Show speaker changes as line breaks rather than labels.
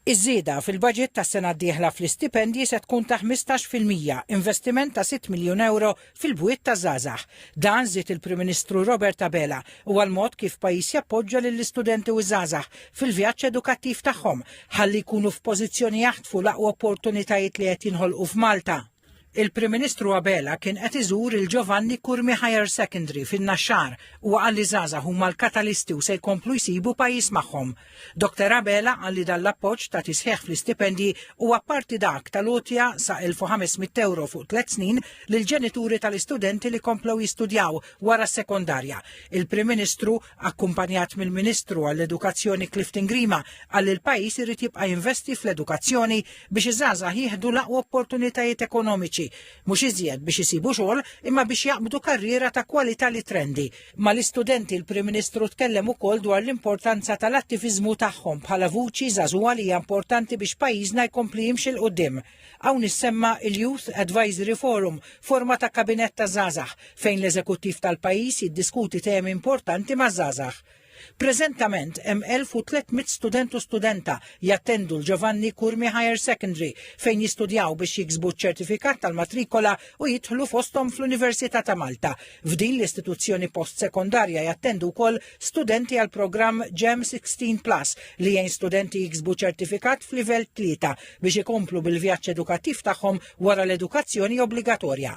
Iż-żieda fil-baġit tas-sena d-dieħla fl-istipendji se tkun ta' 15%, investiment ta' 6 miljun ewro fil-bwiet taż-żgħażagħ. Dan, żied il-Prim Ministru Robert Abela, huwa l-mod kif pajjiż jappoġġa lill-istudenti u ż-żgħażagħ fil-vjaġġ edukattiv tagħhom ħalli jkunu f'pożizzjoni jaħtfu l-aqwa opportunitajiet li qed jinħolqu f'Malta. Il-Prim Ministru Abela kien qed iżur il-Giovanni Curmi Higher Secondary fin-Naxxar u qal li żgħażagħ huma l-katalisti u se jkomplu jsibu pajjiż magħhom. Dr Abela qal li dan l-appoġġ ta' tisħiħ fl-istipendji huwa apparti dak tal-għotja sa 1,500 ewro fuq tliet snin lill-ġenituri tal-istudenti li komplew jistudjaw wara s-sekondarja. Il-Prim Ministru, akkumpanjat mill-Ministru għall-Edukazzjoni Clifton Grima, qal li l-pajjiż irid jibqa' jinvesti fl-edukazzjoni biex iż-żgħażagħ jieħdu l-aqwa opportunitajiet ekonomiċi, mhux iżjed biex isibu xogħol imma biex jaqbdu karriera ta' kwalità li trendi. Mal-istudenti l-Prim Ministru tkellem ukoll dwar l-importanza tal-attiviżmu tagħhom bħala vuċi żagħżugħa li hija importanti biex pajjiżna jkompli jimxi 'l quddiem. Hawn issemma il-Youth Advisory Forum, forma ta' kabinett ta' żgħażagħ fejn l-eżekuttiv tal-pajjiż jiddiskuti temi importanti maż-żgħażagħ. Preżentament hemm 1,300 student u studenta jattendu l-Giovanni Curmi Higher Secondary fejn jistudjaw biex jiksbu ċ-ċertifikat tal-matrikola u jidħlu fosthom fl-Università ta' Malta. F'din l-istituzzjoni post-sekondarja jattendu wkoll studenti għal programm GEM 16 Plus li jgħin studenti jiksbu ċertifikat f'livell 3 biex ikomplu bil-vjaġġ edukattiv tagħhom wara l-edukazzjoni obbligatorja.